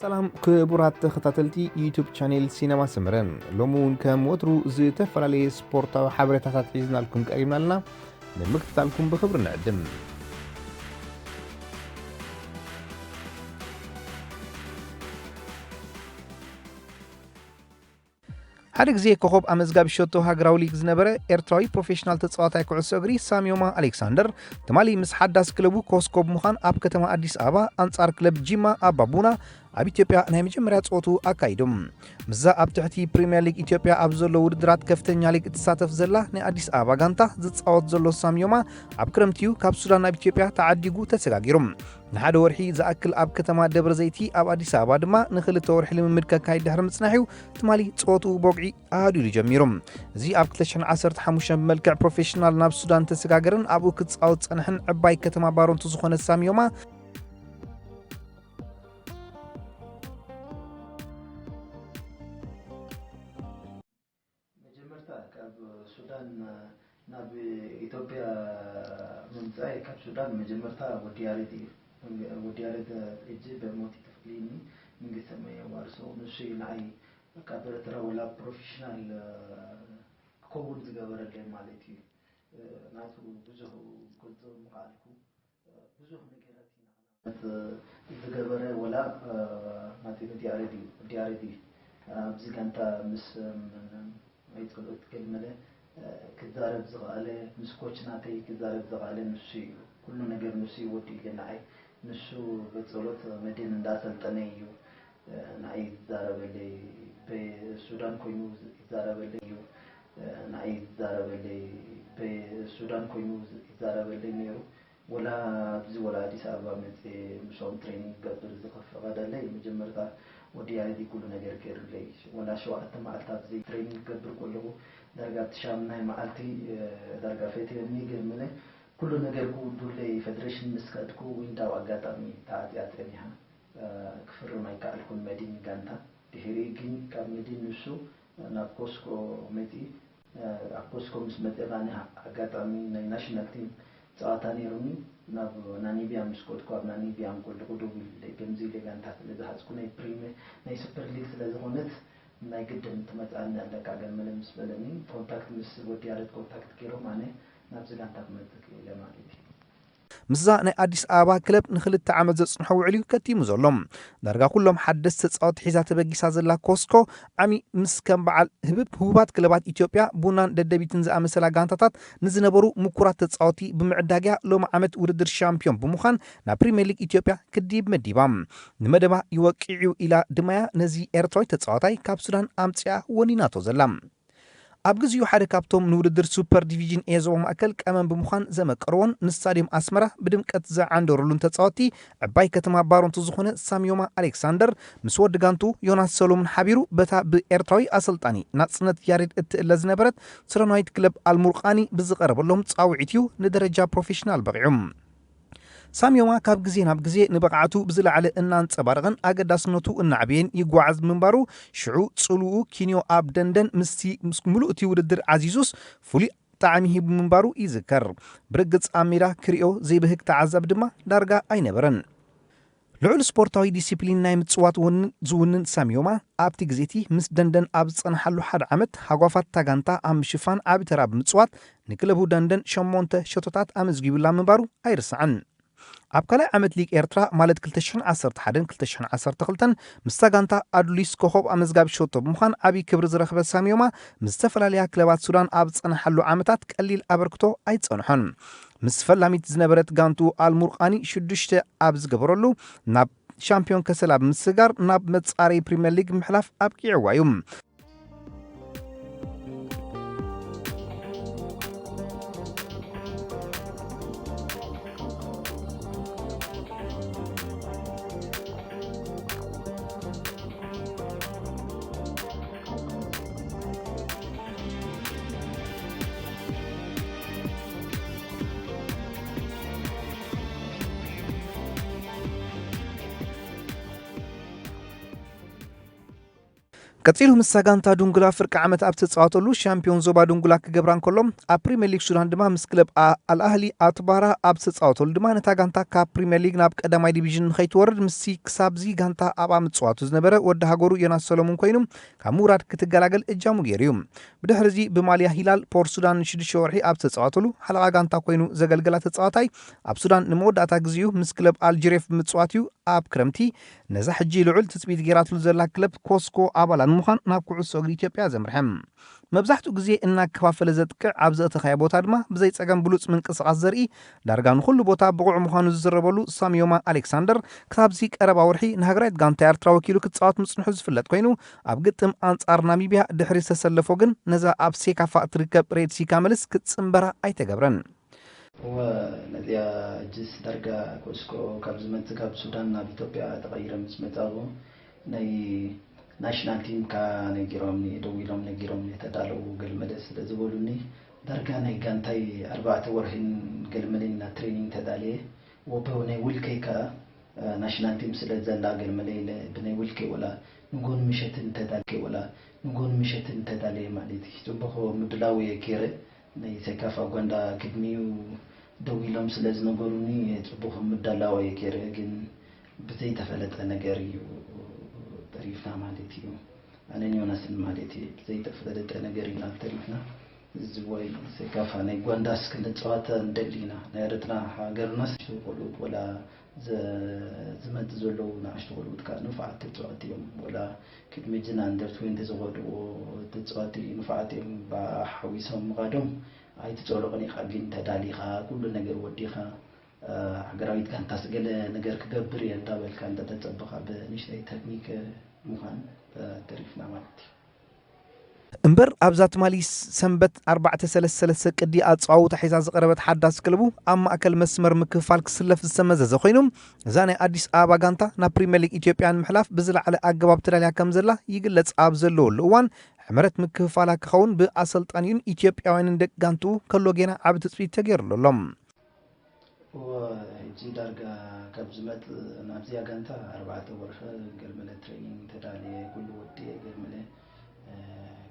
ሰላም ክቡራት ተኸታተልቲ ዩቱብ ቻኔል ሲነማ ሰመረ፣ ሎሚ እውን ከም ወትሩ ዝተፈላለየ ስፖርታዊ ሓበሬታታት ሒዝናልኩም ቀሪብና ኣለና። ንምክትታልኩም ብኽብሪ ንዕድም። ሓደ ግዜ ኮኸብ ኣመዝጋቢ ሸቶ ሃገራዊ ሊግ ዝነበረ ኤርትራዊ ፕሮፌሽናል ተጻዋታይ ኩዕሶ እግሪ ሳምዮማ ኣሌክሳንደር፣ ትማሊ ምስ ሓዳስ ክለቡ ኮስኮ ብምዃን ኣብ ከተማ ኣዲስ ኣበባ ኣንጻር ክለብ ጂማ ኣባቡና ኣብ ኢትዮጵያ ናይ መጀመርያ ጸወቱ ኣካይዱ። ምስዛ ኣብ ትሕቲ ፕሪምየር ሊግ ኢትዮጵያ ኣብ ዘሎ ውድድራት ከፍተኛ ሊግ እትሳተፍ ዘላ ናይ ኣዲስ ኣበባ ጋንታ ዝጻወት ዘሎ ሳምዮማ፣ ኣብ ክረምቲ እዩ ካብ ሱዳን ናብ ኢትዮጵያ ተዓዲጉ ተሰጋጊሩ። ንሓደ ወርሒ ዝኣክል ኣብ ከተማ ደብረ ዘይቲ፣ ኣብ ኣዲስ ኣበባ ድማ ንኽልተ ወርሒ ልምምድ ከካይድ ድሕሪ ምጽናሕ እዩ ትማሊ ጸወትኡ ብወግዒ ኣሃዲሉ ጀሚሩ። እዚ ኣብ ክልተ ሽሕን ዓሰርተ ሓሙሽተን ብመልክዕ ፕሮፌሽናል ናብ ሱዳን ተሰጋገረን ኣብኡ ክጻወት ጸንሐን ዕባይ ከተማ ባሮንቱ ዝኾነ ሳምዮማ፣ መጀመርታ ካብ ሱዳን ናብ ኢትዮጵያ ምምፃእ፣ ካብ ሱዳን መጀመርታ ወዲ ያሬድ እዩ። ወዲ ያሬድ ሕጂ ብሞት ተፈሊኒ፣ መንግስተ ሰማይ የዋርሶ። ንሱ እዩ ንዓይ በቃ ብኤርትራ ወላ ፕሮፌሽናል ክኸውን ዝገበረለይ ማለት እዩ። ናቱ ብዙሕ ክገልጾ ምኽኣልኩ። ብዙሕ ነገራት ኢና ዝገበረ ወላ ናተይ ወዲ ያሬድ እዩ። ወዲ ያሬድ እዩ ኣብዚ ጋንታ ምስ ኣይትፈልጥ ገልመለ ክዛረብ ዝኸኣለ፣ ምስ ኮች ናተይ ክዛረብ ዝኸኣለ ንሱ እዩ። ኩሉ ነገር ንሱ እዩ ወዲኡለይ ንዓይ። ንሱ በጸሎት መድን እንዳሰልጠነ እዩ ንዓይ ይዛረበለይ። ብሱዳን ኮይኑ ይዛረበለይ እዩ ንዓይ ይዛረበለይ። ብሱዳን ኮይኑ ይዛረበለይ ነይሩ። ወላ ኣብዚ ወላ ኣዲስ ኣበባ መፅየ ምስኦም ትሬኒንግ ክገብር ዝፈቐደለይ መጀመርታ ወዲ ያሬድ ኩሉ ነገር ገይሩለይ። ወላ ሸውዓተ መዓልቲ ኣብዚ ትሬኒንግ ክገብር ከለኹ ዳርጋ እቲ ሻምናይ መዓልቲ ዳርጋ ፈትየኒ ገርምለ ኩሉ ነገር ክውዱለይ። ፌደሬሽን ምስ ከድኩ ዊንዳው ኣጋጣሚ ተዓፅያ ፀኒሓ ክፍርም ኣይከኣልኩን መዲን ጋንታ። ድሕሪ ግን ካብ መዲን ንሱ ናብ ኮስኮ መፂ። ኣብ ኮስኮ ምስ መፀ ባኒ ኣጋጣሚ ናይ ናሽናል ቲም ፀዋታ ነይሩኒ። ናብ ናኒቢያ ምስ ከድኩ ኣብ ናኒቢያ እንከለኹ ደው ኢለ ገምዚ ኢለ ጋንታ ስለ ዝሓዝኩ ናይ ፕሪሜ ናይ ሱፐር ሊግ ስለ ዝኾነት ናይ ግድን ትመፅኣኒ ኣለካ ገመለ ምስ በለኒ ኮንታክት ምስ ወዲ ያሬድ ኮንታክት ገይሮም ኣነ ናብዚ ጋንታ ክመፅእ ክኢለ ማለት እዩ። ምስዛ ናይ ኣዲስ ኣበባ ክለብ ንኽልተ ዓመት ዘጽንሖ ውዕል እዩ ከቲሙ ዘሎ። ዳርጋ ኩሎም ሓደስቲ ተጻወትቲ ሒዛ ተበጊሳ ዘላ ኮስኮ ዓሚ ምስ ከም በዓል ህብብ ህቡባት ክለባት ኢትዮጵያ ቡናን ደደቢትን ዝኣመሰላ ጋንታታት ንዝነበሩ ምኩራት ተጻወትቲ ብምዕዳግያ ሎሚ ዓመት ውድድር ሻምፒዮን ብምዃን ናብ ፕሪምየር ሊግ ኢትዮጵያ ክድይብ መዲባ። ንመደባ ይወቅዕ'ዩ ኢላ ድማያ ነዚ ኤርትራዊ ተጻዋታይ ካብ ሱዳን ኣምጺኣ ወኒናቶ ዘላ። ኣብ ግዚኡ ሓደ ካብቶም ንውድድር ሱፐር ዲቪዥን ኤ ዞባ ማእከል ቀመም ብምዃን ዘመቀርዎን ንስታድዮም ኣስመራ ብድምቀት ዘዓንደሩሉን ተጻወትቲ ዕባይ ከተማ ባሮንቱ ዝኾነ ሳምዮማ ኣሌክሳንደር ምስ ወዲ ጋንቱ ዮናስ ሰሎሙን ሓቢሩ በታ ብኤርትራዊ ኣሰልጣኒ ናጽነት ያሬድ እትእለ ዝነበረት ስረናዊት ክለብ ኣልሙርቃኒ ብዝቐረበሎም ጻውዒት እዩ ንደረጃ ፕሮፌሽናል በቒዑ። ሳምዮማ ካብ ግዜ ናብ ግዜ ንብቕዓቱ ብዝለዓለ እናንጸባረቐን ኣገዳስነቱ እናዕበየን ይጓዓዝ ብምንባሩ፣ ሽዑ ጽልውኡ ኪንዮ ኣብ ደንደን ምስቲ ምስ ምሉእ እቲ ውድድር ዓዚዙስ ፍሉይ ጣዕሚ ሂቡ ምንባሩ ይዝከር። ብርግጽ ኣብ ሜዳ ክርእዮ ዘይብህግ ተዓዛቢ ድማ ዳርጋ ኣይነበረን። ልዑል ስፖርታዊ ዲሲፕሊን ናይ ምጽዋት ወንን ዝውንን ሳምዮማ ኣብቲ ግዜቲ ምስ ደንደን ኣብ ዝጸንሓሉ ሓደ ዓመት ሃጓፋት እታ ጋንታ ኣብ ምሽፋን ዓቢ ተራ ብምጽዋት ንክለቡ ደንደን ሸሞንተ ሸቶታት ኣመዝጊቡላ ምንባሩ ኣይርሳዕን። ኣብ ካልኣይ ዓመት ሊግ ኤርትራ ማለት ክልተ ሽሕን ዓሰርተ ሓደን ክልተ ሽሕን ዓሰርተ ክልተን ምስታ ጋንታ ኣዱሊስ ኮኾብ ኣመዝጋቢ ሸቶ ብምዃን ዓብዪ ክብሪ ዝረኽበ ሳምዮማ ምስ ዝተፈላለያ ክለባት ሱዳን ኣብ ዝጸንሓሉ ዓመታት ቀሊል ኣበርክቶ ኣይጸንሖን። ምስ ፈላሚት ዝነበረት ጋንቱ ኣልሙርቃኒ ሽዱሽተ ኣብ ዝገበረሉ ናብ ሻምፒዮን ከሰላ ብምስጋር ናብ መጻረዪ ፕሪምየር ሊግ ምሕላፍ ኣብቂዕዋ እዩ። ቀጺሉ ምስታ ጋንታ ዱንጉላ ፍርቂ ዓመት ኣብ ዝተጻወተሉ ሻምፒዮን ዞባ ዱንጉላ ክገብራ እንከሎ፣ ኣብ ፕሪምየር ሊግ ሱዳን ድማ ምስ ክለብ ኣ-፣ ኣልኣህሊ ኣትባራ ኣብ ዝተጻወተሉ ድማ ነታ ጋንታ ካብ ፕሪምየር ሊግ ናብ ቀዳማይ ዲቪዥን ንኸይትወርድ ምስቲ ክሳብዚ ጋንታ ኣብኣ ምጽዋቱ ዝነበረ ወዲ ሃገሩ ዮናስ ሰሎሙን ኮይኑ ካብ ምውራድ ክትገላገል እጃሙ ገይሩ እዩ። ብድሕሪ እዚ ብማልያ ሂላል ፖርት ሱዳን ሽዱሽተ ወርሒ ኣብ ዝተጻወተሉ ሓለቓ ጋንታ ኮይኑ ዘገልገላ ተጻዋታይ ኣብ ሱዳን ንመወዳእታ ግዜኡ ምስ ክለብ ኣልጅሬፍ ብምጽዋት እዩ ኣብ ክረምቲ ነዛ ሕጂ ልዑል ትጽቢት ገይራትሉ ዘላ ክለብ ኮስኮ ኣባላ ንምዃን ናብ ኩዕሶ እግሪ ኢትዮጵያ ዘምርሐ። መብዛሕትኡ ግዜ እናከፋፈለ ዘጥቅዕ ኣብ ዘእተኻዮ ቦታ ድማ ብዘይ ጸገም ብሉጽ ምንቅስቓስ ዘርኢ ዳርጋ ንኹሉ ቦታ ብቑዕ ምዃኑ ዝዝረበሉ ሳሚዮማ ኣሌክሳንደር ክሳብዚ ቀረባ ወርሒ ንሃገራዊት ጋንታ ኤርትራ ወኪሉ ክጻወት ምጽንሑ ዝፍለጥ ኮይኑ ኣብ ግጥም ኣንጻር ናሚብያ ድሕሪ ዝተሰለፎ ግን ነዛ ኣብ ሴካፋ እትርከብ ሬድ ሲ ካመልስ ክትጽንበራ ኣይተገብረን። እወ፣ ነዚኣ ሕጅስ ዳርጋ ኮስኮ ካብ ዝመጽእ ካብ ሱዳን ናብ ኢትዮጵያ ተቐይረ ምስ መጻኹ ናይ ናሽናል ቲምካ ነጊሮምኒ፣ ደዊሎም ነጊሮምኒ ተዳለዉ ገልመለ ስለ ዝበሉኒ ዳርጋ ናይ ጋንታይ ኣርባዕተ ወርሕን ገልመለይን ናብ ትሬኒንግ ተዳልየ ወበው ናይ ውልቀይ ከኣ ናሽናል ቲም ስለ ዘላ ገልመለ ኢለ ብናይ ውልቀይ ወላ ንጎን ምሸትን ተዳልየ ወላ ንጎን ምሸትን ተዳልየ ማለት እዩ ጽቡቕ ምድላው እየ ገይረ ናይ ሴካፋ ጓንዳ ቅድሚኡ ደው ኢሎም ስለ ዝነገሩኒ ጽቡቕ ምዳላው እየ ገይረ ግን ብዘይተፈለጠ ነገር እዩ ተሪፍና ማለት እዩ ኣነን ዮናስን ማለት እዩ ብዘይተፈለጠ ነገር ኢና ተሪፍና ዝወይ ሴካፋ ናይ ጓንዳስ ክንጻወተ ንደሊ ኢና ናይ ኤርትራ ሃገርናስ ቆልዑት ወላ ዝመጽእ ዘለዉ ንኣሽቱ ቆልዑት ከዓ ንፉዓት ተጻወቲ እዮም ወላ ቅድሚ ጅና እንደር ትዌንቲ ዝኸድዎ ተጻወቲ ንፉዓት እዮም ሓዊሶም ምኻዶም ኣይትጸልኦን ኢኻ ግን ተዳሊኻ ኩሉ ነገር ወዲኻ ሃገራዊት ጋንታስ ገለ ነገር ክገብር እየ እንዳበልካ እንዳተጸበኻ ብንእሽተይ ተክኒክ ምዃን ተሪፍና ማለት እዩ። እምበር ኣብዛ ትማሊ ሰንበት ኣርባዕተ ሰለስተ ሰለስተ ቅዲ ኣጸዋውታ ሒዛ ዝቐረበት ሓዳስ ክለቡ ኣብ ማእከል መስመር ምክፍፋል ክስለፍ ዝተመዘዘ ኮይኑ እዛ ናይ ኣዲስ ኣበባ ጋንታ ናብ ፕሪምየር ሊግ ኢትዮጵያ ንምሕላፍ ብዝለዓለ ኣገባብ ተዳልያ ከም ዘላ ይግለጽ ኣብ ዘለወሉ እዋን ሕመረት ምክፍፋላ ክኸውን ብኣሰልጣኒኡን ኢትዮጵያውያንን ደቂ ጋንትኡ ከሎ ጌና ዓቢ ትጽቢት ተገይሩሉ ኣሎ። እወ ሕጂ ዳርጋ ካብ ዝመጽእ ናብዚኣ ጋንታ ኣርባዕተ ወርሒ ገልመለ ትሬኒንግ ተዳልየ ኩሉ ወዲ ገልመለ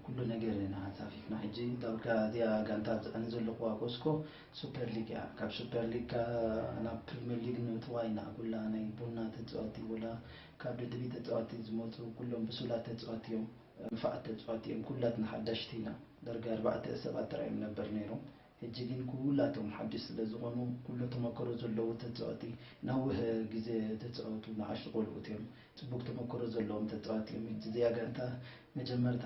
ኩሉ ነገር ኢና ኣሳፊፍና ሕጂ ዳርጋ እዚኣ ጋንታ ኣብዝኣኒ ዘለኹዋ ኮስኮ ሱፐር ሊግ እያ ካብ ሱፐር ሊግ ናብ ፕሪምየር ሊግ ንእትዋ ኢና ኩላ ናይ ቡና ተፃወቲ ወላ ካብ ደደቢት ተፃወቲ ዝመፁ ኩሎም ብሱላት ተፃወቲ እዮም ንፋዓት ተፃወቲ እዮም ኩላትና ሓዳሽቲ ኢና ዳርጋ ኣርባዕተ ሰባት ጥራይ እዮም ነበር ነይሮም ሕጂ ግን ኩላቶም ሓድሽ ስለ ዝኾኑ ኩሉ ተመክሮ ዘለዉ ተፃወቲ ነዊሕ ግዜ ተፃወቱ ንኣሽቱ ቆልዑት እዮም ፅቡቅ ተመክሮ ዘለዎም ተፃወቲ እዮም ሕጂ እዚኣ ጋንታ መጀመርታ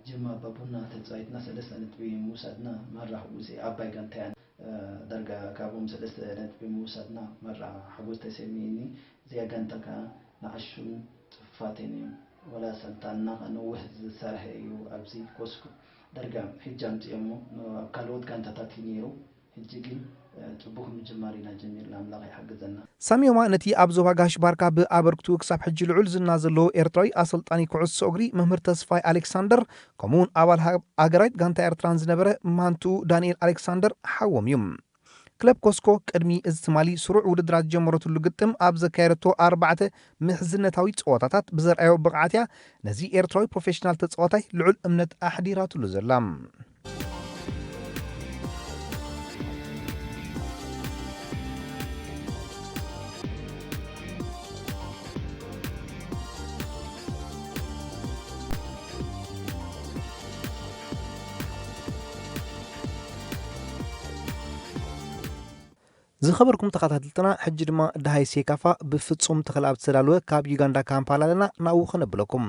ጅማ ኣባ ቡና ተፃዊትና ሰለስተ ነጥቢ ምውሳድና ማራ ሕጉስ እየ ዓባይ ጋንታ እያ ዳርጋ ካብኦም ሰለስተ ነጥቢ ምውሳድና ማራ ሓጎስ ተሰሚኒ እዚኣ ጋንታ ከዓ ንኣሹን ፅፉፋትን እዮም ወላ ሰልጣንና ከዓ ነዊሕ ዝሰርሐ እዩ ኣብዚ ኮስኮ ዳርጋ ሕጂ ኣምፅኦሞ ኣብ ካልኦት ጋንታታት እዩ ነይሩ ሕጂ ግን ፅቡቅ ምጅማር ኢና ጀሚርና ኣምላኽ ይሓግዘና። ሳሚዮማ ነቲ ኣብ ዞባ ጋሽ ባርካ ብኣበርክትኡ ክሳብ ሕጂ ልዑል ዝና ዘለዎ ኤርትራዊ ኣሰልጣኒ ኩዕሶ እግሪ መምህር ተስፋይ ኣሌክሳንደር ከምኡውን ኣባል ሃ- ሃገራዊት ጋንታ ኤርትራን ዝነበረ ማንትኡ ዳንኤል ኣሌክሳንደር ሓዎም እዩ። ክለብ ኮስኮ ቅድሚ እዚ ትማሊ ስሩዕ ውድድራት ዝጀመረትሉ ግጥም ኣብ ዘካየደቶ ኣርባዕተ ምሕዝነታዊ ፀወታታት ብዘርኣዮ ብቕዓት እያ ነዚ ኤርትራዊ ፕሮፌሽናል ተፃዋታይ ልዑል እምነት ኣሕዲራትሉ ዘላ። ዝኸበርኩም ተኸታተልትና ሕጂ ድማ ደሃይ ሴካፋ ብፍጹም ተኽለኣብ ዝተዳለወ ካብ ዩጋንዳ ካምፓላ ኣለና ናብኡ ከነብለኩም።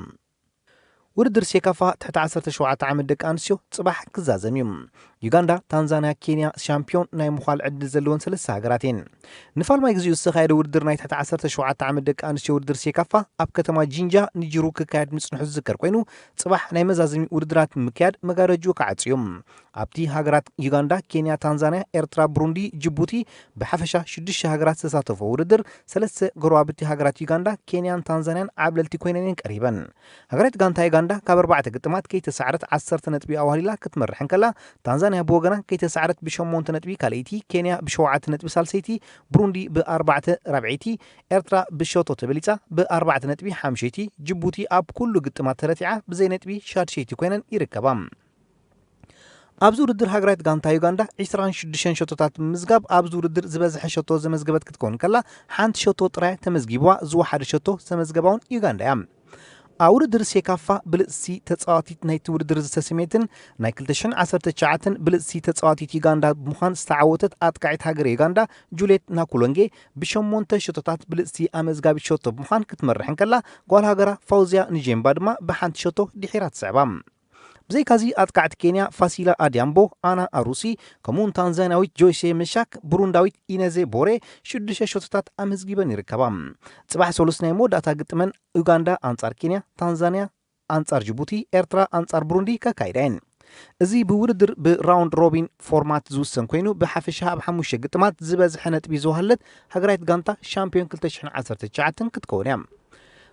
ውድድር ሴካፋ ትሕቲ ዓሰርተ ሸውዓተ ዓመት ደቂ ኣንስትዮ ጽባሕ ክዛዘም እዩ። ዩጋንዳ፣ ታንዛንያ፣ ኬንያ ሻምፒዮን ናይ ምዃል ዕድል ዘለወን ሰለስተ ሃገራት እየን። ንፋልማይ ግዜኡ ዝተኻየደ ውድድር ናይ ትሕቲ ዓሰርተ ሸውዓተ ዓመት ደቂ ኣንስትዮ ውድድር ሴካፋ ኣብ ከተማ ጂንጃ ንጅሩ ክካየድ ምጽንሑ ዝዝከር ኮይኑ ጽባሕ ናይ መዛዘሚ ውድድራት ንምክያድ መጋረጅኡ ክዓጽ እዩ። ኣብቲ ሃገራት ዩጋንዳ፣ ኬንያ፣ ታንዛንያ፣ ኤርትራ፣ ብሩንዲ፣ ጅቡቲ ብሓፈሻ ሽዱሽተ ሃገራት ዝተሳተፎ ውድድር ሰለስተ ጎረባብቲ ሃገራት ዩጋንዳ፣ ኬንያን ታንዛንያን ዓብለልቲ ኮይነን እየን ቀሪበን። ሃገራዊት ጋንታ ዩጋንዳ ካብ ኣርባዕተ ግጥማት ከይተሳዕረት ዓሰርተ ነጥቢ ኣዋህሊላ ክትመርሕ እንከላ ታንዛንያ ታንዛንያ ብወገና ከይተሳዕረት ብሸሞንተ ነጥቢ ካልኣይቲ፣ ኬንያ ብሸውዓተ ነጥቢ ሳልሰይቲ፣ ብሩንዲ ብኣርባዕተ ራብዐይቲ፣ ኤርትራ ብሸቶ ተበሊጻ ብኣርባዕተ ነጥቢ ሓምሸይቲ፣ ጅቡቲ ኣብ ኩሉ ግጥማት ተረቲዓ ብዘይ ነጥቢ ሻድሸይቲ ኮይነን ይርከባ። ኣብዚ ውድድር ሃገራዊት ጋንታ ዩጋንዳ ዕስራን ሽዱሽተን ሸቶታት ብምምዝጋብ ኣብዚ ውድድር ዝበዝሐ ሸቶ ዘመዝገበት ክትከውን ከላ፣ ሓንቲ ሸቶ ጥራይ ተመዝጊብዋ፣ ዝወሓደ ሸቶ ዘመዝገባ እውን ዩጋንዳ እያ። ኣብ ውድድር ሴካፋ ብልጽቲ ተጻዋቲት ናይቲ ውድድር ዝተሰመየትን ናይ ክልተ ሽሕን ዓሰርተ ትሽዓተን ብልጽቲ ተጻዋቲት ዩጋንዳ ብምዃን ዝተዓወተት ኣጥቃዒት ሃገር ዩጋንዳ ጁልየት ናኩሎንጌ ብሸሞንተ ሸቶታት ብልጽቲ ኣመዝጋቢት ሸቶ ብምዃን ክትመርሕ እንከላ፣ ጓል ሃገራ ፋውዝያ ንጄምባ ድማ ብሓንቲ ሸቶ ድሒራ ትስዕባ። ብዘይካዚ ኣጥቃዕቲ ኬንያ ፋሲላ ኣዲያምቦ፣ ኣና ኣሩሲ፣ ከምኡውን ታንዛንያዊት ጆይሴ መሻክ፣ ብሩንዳዊት ኢነዜ ቦሬ ሽዱሽተ ሸቶታት ኣመዝጊበን ይርከባ። ጽባሕ ሰሉስ ናይ መወዳእታ ግጥመን ዩጋንዳ ኣንጻር ኬንያ፣ ታንዛንያ ኣንጻር ጅቡቲ፣ ኤርትራ ኣንጻር ብሩንዲ ከካይዳ እየን። እዚ ብውድድር ብራውንድ ሮቢን ፎርማት ዝውሰን ኮይኑ፣ ብሓፈሻ ኣብ ሓሙሽተ ግጥማት ዝበዝሐ ነጥቢ ዝወሃለት ሃገራዊት ጋንታ ሻምፒዮን ክልተ ሽሕን ዓሰርተ ትሽዓተን ክትከውን እያ።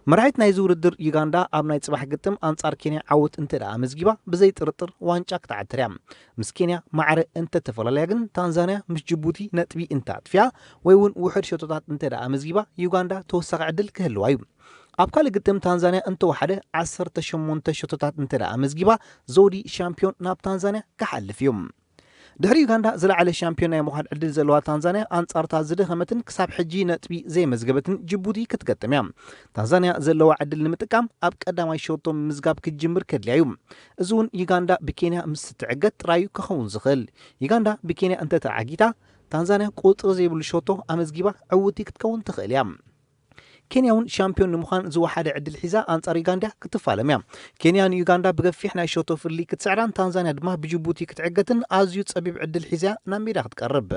መራሒት ናይዚ ውድድር ዩጋንዳ ኣብ ናይ ጽባሕ ግጥም ኣንጻር ኬንያ ዓወት እንተ ደኣ ኣመዝጊባ፣ ብዘይ ጥርጥር ዋንጫ ክትዓትር እያ። ምስ ኬንያ ማዕረ እንተተፈላለያ ግን፣ ታንዛንያ ምስ ጅቡቲ ነጥቢ እንተ ኣጥፍያ ወይ እውን ውሑድ ሸቶታት እንተ ደኣ ኣመዝጊባ፣ ዩጋንዳ ተወሳኺ ዕድል ክህልዋ እዩ። ኣብ ካልእ ግጥም ታንዛንያ እንተወሓደ ዓሰርተ ሸሞንተ ሸቶታት እንተ ደኣ ኣመዝጊባ፣ ዘውዲ ሻምፒዮን ናብ ታንዛንያ ክሓልፍ እዩ። ድሕሪ ዩጋንዳ ዝለዓለ ሻምፒዮን ናይ ምዃን ዕድል ዘለዋ ታንዛንያ፣ ኣንጻርታ ዝደኸመትን ክሳብ ሕጂ ነጥቢ ዘየመዝገበትን ጅቡቲ ክትገጥም እያ። ታንዛንያ ዘለዋ ዕድል ንምጥቃም ኣብ ቀዳማይ ሸቶ ምምዝጋብ ክትጅምር ከድልያ እዩ። እዚ እውን ዩጋንዳ ብኬንያ ምስ ትዕገት ጥራይ እዩ ክኸውን ዝኽእል። ዩጋንዳ ብኬንያ እንተተዓጊታ፣ ታንዛንያ ቁጽሪ ዘይብሉ ሸቶ ኣመዝጊባ ዕውቲ ክትከውን ትኽእል እያ። ኬንያ እውን ሻምፒዮን ንምዃን ዝወሓደ ዕድል ሒዛ ኣንጻር ዩጋንዳ ክትፋለም እያ። ኬንያ ንዩጋንዳ ብገፊሕ ናይ ሸቶ ፍልልይ ክትስዕራን፣ ታንዛንያ ድማ ብጅቡቲ ክትዕገትን ኣዝዩ ጸቢብ ዕድል ሒዛ ናብ ሜዳ ክትቀርብ።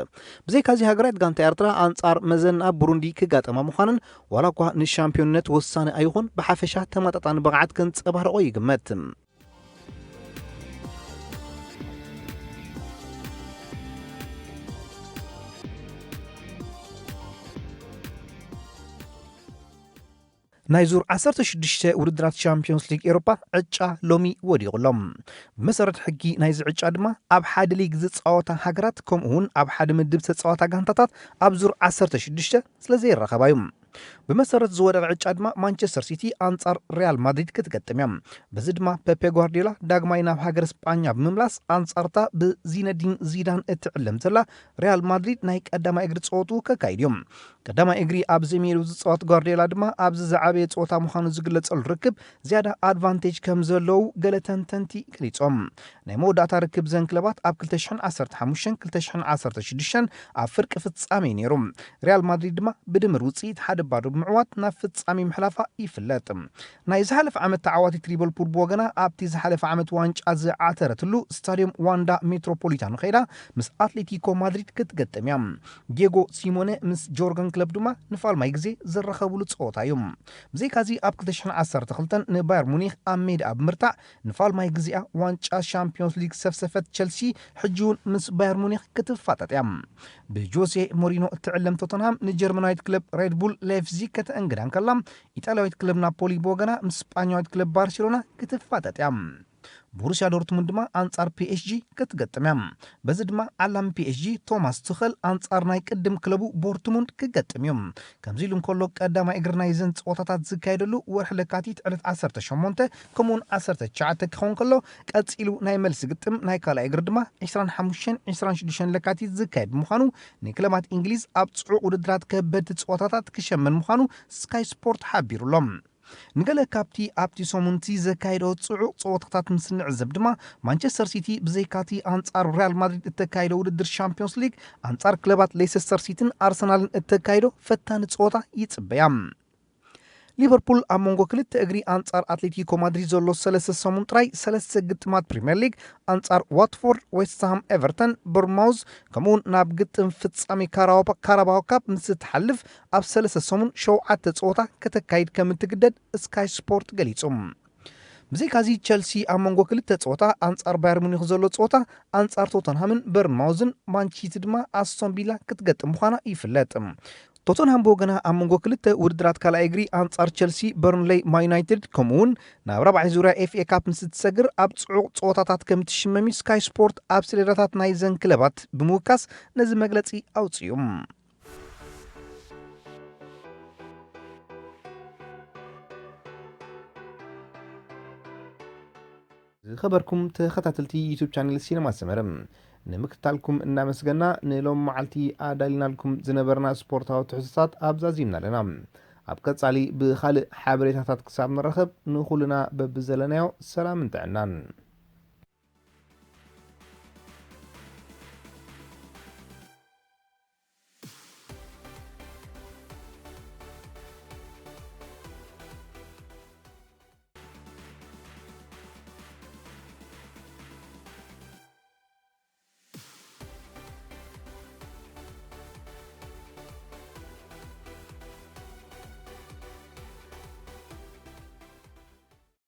ብዘይካዚ ሃገራዊት ጋንታ ኤርትራ ኣንጻር መዘና ብሩንዲ ክጋጠማ ምዃነን፣ ዋላ እኳ ንሻምፒዮንነት ወሳኒ ኣይኹን፣ ብሓፈሻ ተመጣጣኒ ብቕዓት ከንጸባርቖ ይግመት። ናይ ዙር ዓሰርተ ሽዱሽተ ውድድራት ቻምፒዮንስ ሊግ ኤውሮጳ ዕጫ ሎሚ ወዲቑ ኣሎ። ብመሰረት ሕጊ ናይዚ ዕጫ ድማ፣ ኣብ ሓደ ሊግ ዝጻወታ ሃገራት፣ ከምኡ እውን ኣብ ሓደ ምድብ ዝተጻወታ ጋንታታት ኣብ ዙር ዓሰርተ ሽዱሽተ ስለ ዘይራኸባ እዩ። ብመሰረት ዝወደቐ ዕጫ ድማ፣ ማንቸስተር ሲቲ ኣንጻር ሪያል ማድሪድ ክትገጥም እያ። በዚ ድማ፣ ፔፔ ጓርዲዮላ ዳግማይ ናብ ሃገር ስጳኛ ብምምላስ፣ ኣንጻርታ ብዚነዲን ዚዳን እትዕለም ዘላ ሪያል ማድሪድ ናይ ቀዳማይ እግሪ ጸወቱ ከካይድ እዮም። ቀዳማይ እግሪ ኣብ ዝሜሉ ዝጻወት ጓርዲዮላ ድማ፣ ኣብዚ ዝዓበየ ጸወታ ምዃኑ ዝግለጸሉ ርክብ ዝያዳ ኣድቫንቴጅ ከም ዘለዉ ገለ ተንተንቲ ገሊጾም። ናይ መወዳእታ ርክብ ዘን ክለባት ኣብ ክልተ ሽሕን ዓሰርተ ሓሙሽተን ክልተ ሽሕን ዓሰርተ ሽዱሽተን ኣብ ፍርቂ ፍጻሜ ነይሩ። ሪያል ማድሪድ ድማ ብድምር ውጽኢት ሓደ ባዶ ብምዕዋት ናብ ፍጻሜ ምሕላፋ ይፍለጥ። ናይ ዝሓለፈ ዓመት ተዓዋቲት ሊቨርፑል ብወገና፣ ኣብቲ ዝሓለፈ ዓመት ዋንጫ ዝዓተረትሉ ስታዲየም ዋንዳ ሜትሮፖሊታኖ ከይዳ ምስ ኣትሌቲኮ ማድሪድ ክትገጥም እያ። ዲየጎ ሲሞነ ምስ ጆርገን ክለፕ ድማ ንፋልማይ ግዜ ዝራኸብሉ ጸወታ እዩ። ብዘይካዚ፣ ኣብ ክልተ ሽሕን ዓሰርተ ክልተን ንባየር ሙኒክ ኣብ ሜዳ ብምርታዕ ንፋልማይ ግዜኣ ዋንጫ ሻምፒዮንስ ሊግ ሰፍሰፈት ቸልሲ፣ ሕጂ እውን ምስ ባየር ሙኒክ ክትፋጠጥ እያ። ብጆሴ ሞሪኖ እትዕለም ቶተንሃም ንጀርመናዊት ክለብ ሬድ ቡል ላይፕዚግ ከተአንግዳ እንከላ፣ ኢጣልያዊት ክለብ ናፖሊ ብወገና ምስ ስጳኛዊት ክለብ ባርሴሎና ክትፋጠጥ እያ። ቦሩስያ ዶርትሙንድ ድማ ኣንጻር ፒ ኤስ ጂ ክትገጥም እያ። በዚ ድማ ዓላሚ ፒ ኤስ ጂ ቶማስ ቱኸል ኣንጻር ናይ ቅድም ክለቡ ቦርትሙንድ ክገጥም እዩ። ከምዚ ኢሉ እንከሎ፣ ቀዳማይ እግሪ ናይዘን ጸወታታት ዝካየደሉ ወርሒ ለካቲት ዕለት ዓሰርተ ሸሞንተ ከምኡውን ዓሰርተ ትሽዓተ ክኸውን ከሎ፣ ቀጺሉ ናይ መልሲ ግጥም ናይ ካልኣይ እግሪ ድማ ዕስራን ሓሙሽተን ዕስራን ሽዱሽተን ለካቲት ዝካየድ ብምዃኑ፣ ንክለባት እንግሊዝ ኣብ ጽዑቕ ውድድራት ከበድቲ ጸወታታት ክሸመን ምዃኑ ስካይ ስፖርት ሓቢሩ ኣሎ። ንገለ ካብቲ ኣብቲ ሰሙንቲ ዘካየዶ ጽዑቕ ጸወታታት ምስ ንዕዘብ ድማ፣ ማንቸስተር ሲቲ ብዘይካቲ ኣንጻር ሪያል ማድሪድ እተካይዶ ውድድር ሻምፒዮንስ ሊግ፣ ኣንጻር ክለባት ሌይሰስተር ሲቲን ኣርሰናልን እተካይዶ ፈታኒ ጸወታ ይጽበያ። ሊቨርፑል ኣብ መንጎ ክልተ እግሪ ኣንጻር ኣትሌቲኮ ማድሪድ ዘሎ ሰለስተ ሰሙን ጥራይ ሰለስተ ግጥማት ፕሪምየር ሊግ፣ ኣንጻር ዋትፎርድ፣ ዌስትሃም፣ ኤቨርተን፣ ቦርንማውዝ፣ ከምኡውን ናብ ግጥም ፍጻሜ ካራባ-፣ ካራባኦ ካፕ ምስ እትሓልፍ፣ ኣብ ሰለስተ ሰሙን ሸውዓተ ጸወታ ከተካይድ ከም እትግደድ ስካይ ስፖርት ገሊጹ። ብዘይካዚ፣ ቸልሲ ኣብ መንጎ ክልተ ጸወታ፣ ኣንጻር ባየር ሙኒክ ዘሎ ጸወታ፣ ኣንጻር ቶተንሃምን በርንማውዝን፣ ማንቺቲ ድማ ኣስቶን ቪላ ክትገጥም ምዃና ይፍለጥ። ቶተንሃም ብወገና ኣብ መንጎ ክልተ ውድድራት ካልኣይ እግሪ ኣንጻር ቸልሲ፣ በርንሌይ፣ ማን ዩናይትድ ከምኡውን ናብ ራብዓይ ዙርያ ኤፍኤ ካፕ ምስ እትሰግር ኣብ ጽዑቕ ጸወታታት ከም እትሽመም እዩ ስካይ ስፖርት ኣብ ሰሌዳታት ናይዘን ክለባት ብምውካስ ነዚ መግለጺ ኣውጺኡ። ዝኸበርኩም ተኸታተልቲ ዩቱብ ቻነል ሲነማ ሰመረ፣ ንምክትታልኩም እናመስገና፣ ንሎም መዓልቲ ኣዳሊናልኩም ዝነበርና ስፖርታዊ ትሕዝቶታት ኣብዛዚምና ኣለና። ኣብ ቀጻሊ ብኻልእ ሓበሬታታት ክሳብ ንራኸብ፣ ንኹልና በብዘለናዮ ሰላምን ጥዕናን።